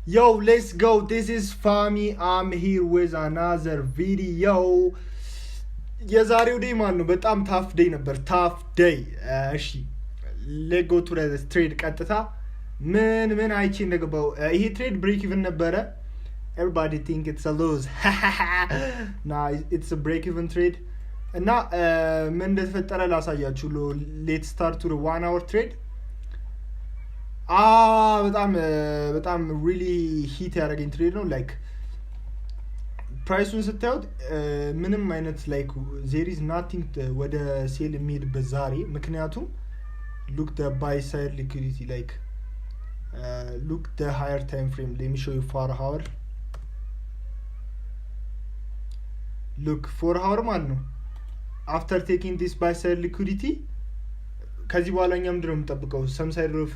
Yo, let's go. This is Fami. I'm here with another video. የዛሬው day ማለት ነው በጣም tough day ነበር። Tough day። እሺ፣ let's go to trade ቀጥታ። ምን ምን አይቼ እንደገባው፣ ይሄ trade break even ነበረ። Everybody think it's a lose. Nah, it's a break even trade. እና ምን እንደተፈጠረ ላሳያችሁ። Let's start to 1 hour trade. በጣም በጣም really hit ያደረገኝ trade ነው። Like price ኡን ስታዩት ምንም አይነት like there is nothing ወደ sell የሚሄድበት ዛሬ። ምክንያቱም look the buy side liquidity, like look the higher time frame. Let me show you 4 hour. Look, 4 hour ማለት ነው። After taking this buy side liquidity ከዚህ በኋላ እኛ ምንድን ነው የምንጠብቀው? Some side of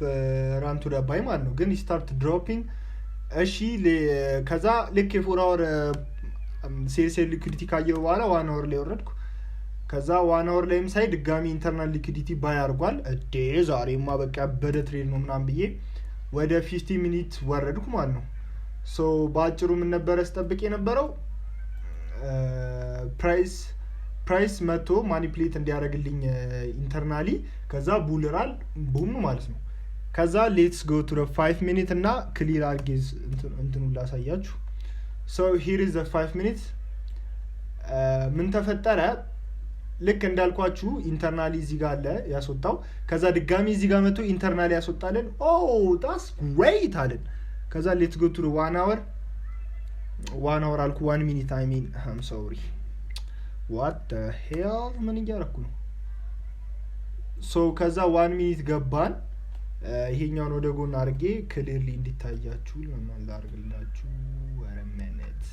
run to buy ማለት ነው። ግን start dropping። እሺ፣ ከዛ ልክ የ 4 hour sell side liquidity ካየው በኋላ 1 hour ላይ ወረድኩ። ከዛ 1 hour ላይም ሳይ ድጋሚ internal liquidity buy አድርጓል። እዴ ዛሬማ በቃ ያበደ trade ነው ምናምን ብዬ ወደ 15 minute ወረድኩ ማለት ነው። So በአጭሩ ምን ነበረ ስጠብቅ የነበረው? Price መጥቶ manipulate እንዲያደርግልኝ internally፣ ከዛ bull run boom ማለት ነው። ከዛ let's go to 5 minute እና clear አርጌ እንትኑን ላሳያችሁ። So here is 5 minute. ምን ተፈጠረ? ልክ እንዳልኳችሁ internally እዚህ ጋር አለ ያስወጣው። ከዛ ድጋሚ እዚህ ጋር መጥቶ internally ያስወጣልን። Oh, that's great አለን። ከዛ let's go to 1 hour. 1 hour አልኩ፣ 1 minute, I mean. I'm sorry, what the hell፣ ምን እያረኩ ነው? So ከዛ 1 minute ገባን። ይሄኛውን ወደ ጎን አድርጌ clearly እንዲታያችሁ ላድርግላችሁ። Wait a minute.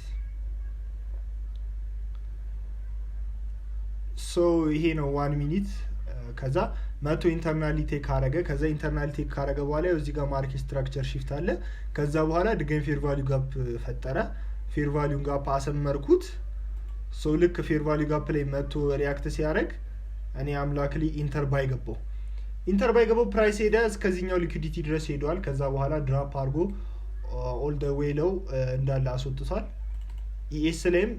So ይሄ ነው 1 minute። ከዛ መቶ internally take ካረገ፣ ከዛ internally take ካረገ በኋላ እዚህ ጋር market structure shift አለ። ከዛ በኋላ ድጋሚ fair value gap ፈጠረ። Fair value gap አሰመርኩት። So ልክ fair value gap ላይ መቶ react ሲያደርግ እኔ አምላክሊ enter buy ገባው። Enter buy ገባው። Price ሄደ፣ እስከዚህኛው liquidity ድረስ ሄዷል። ከዛ በኋላ drop አድርጎ all the way low እንዳለ አስወጥቷል። ES ላይም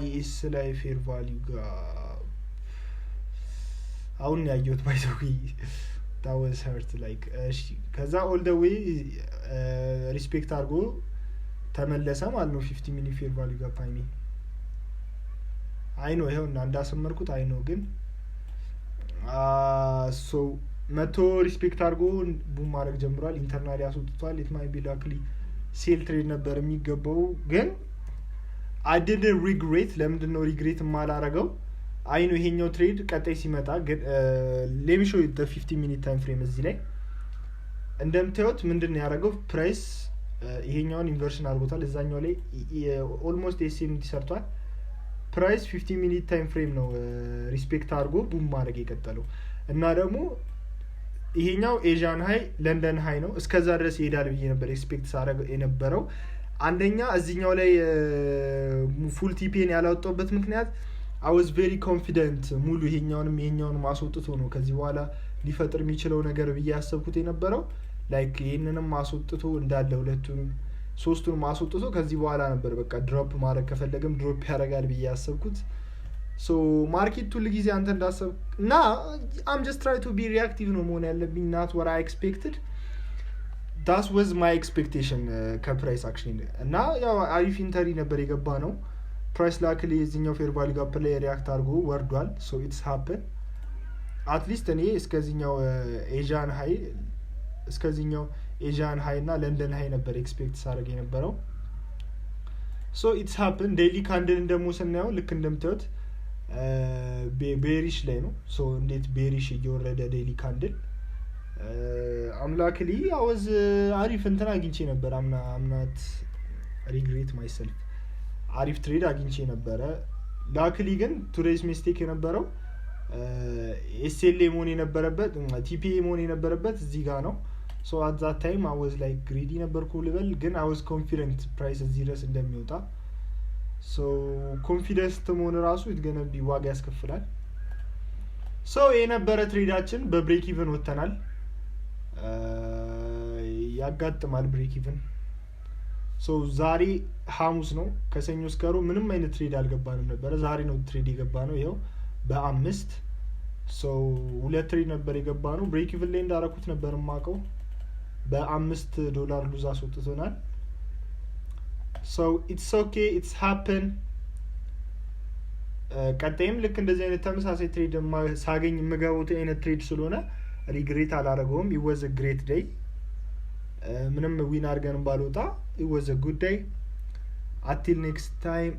ES ላይ fair value gap አሁን ያየሁት፣ by the way, that was hurt like። እሺ፣ ከዛ all the way respect አድርጎ ተመለሰ ማለት ነው። 15 minute fair value gap, I mean, I know ይኸው እና እንዳሰመርኩት I know፣ ግን so መቶ respect አድርጎ boom ማድረግ ጀምሯል። Internally አስወጥቷል። It might be luckily sell trade ነበር የሚገባው፣ ግን I didn't regret. ለምንድን ነው regret የማላረገው? I know ይሄኛው trade ቀጣይ ሲመጣ ግን let me show 15 minute time frame። እዚህ ላይ እንደምታዩት ምንድን ነው ያደረገው? Price ይሄኛውን inversion አድርጎታል። እዛኛው ላይ almost SMT ሰርቷል። Price 15 minute time frame ነው respect አድርጎ boom ማድረግ የቀጠለው። እና ደግሞ ይሄኛው Asian high፣ London high ነው። እስከዛ ድረስ ይሄዳል ብዬ ነበር expect ሳደርግ የነበረው። አንደኛ እዚኛው ላይ full TP ን ያላወጣሁበት ምክንያት I was very confident ሙሉ ይሄኛውንም ይሄኛውንም አስወጥቶ ነው ከዚህ በኋላ ሊፈጥር የሚችለው ነገር ብዬ ያሰብኩት የነበረው። Like ይህንንም አስወጥቶ እንዳለ ሁለቱንም ሶስቱንም አስወጥቶ ከዚህ በኋላ ነበር በቃ drop ማድረግ ከፈለገም drop ያደርጋል ብዬ ያሰብኩት። So market ሁል ጊዜ አንተ እንዳሰብ እና I'm just try to be reactive ነው መሆን ያለብኝ፣ not what I expected. That was my expectation ከ price action። እና ያው አሪፍ entry ነበር የገባ ነው። Price luckily የዚኛው fair value gap ላይ react አድርጎ ወርዷል። So it's happen. At least እኔ እስከዚህኛው Asian high እና London high ነበር expect ሳደርግ የነበረው። So it's happen. Daily candle ን ደግሞ ስናየው ልክ እንደምታዩት bearish ላይ ነው። So እንዴት bearish እየወረደ daily candle? I'm luckily I was አሪፍ እንትን አግኝቼ ነበር። I'm not regret myself. አሪፍ trade አግኝቼ ነበረ። Luckily ግን today's mistake የነበረው SL መሆን የነበረበት፣ TP መሆን የነበረበት እዚህ ጋር ነው። So at that time I was like greedy ነበርኩ ልበል፣ ግን I was confident price እዚህ ድረስ እንደሚወጣ። So confidence መሆን ራሱ gonna be ዋጋ ያስከፍላል። So የነበረ trade ኣችን በ break even ወጥተናል። ያጋጥማል break even. So ዛሬ ሐሙስ ነው። ከሰኞ እስከ ሮብ ምንም አይነት trade አልገባንም ነበረ። ዛሬ ነው trade የገባነው። ይኸው በ5። So ሁለት trade ነበር የገባነው። Break even ላይ እንዳረኩት ነበር የማውቀው። በ5 ዶላር lose አስወጥቶናል። So it's okay, it's happen። ቀጣይም ልክ እንደዚህ አይነት ተመሳሳይ trade ሳገኝ የምገባው አይነት trade ስለሆነ regret አላደረገውም። It was a great day። ምንም win አድርገን ባልወጣ it was a good day። Until next time,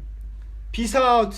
peace out.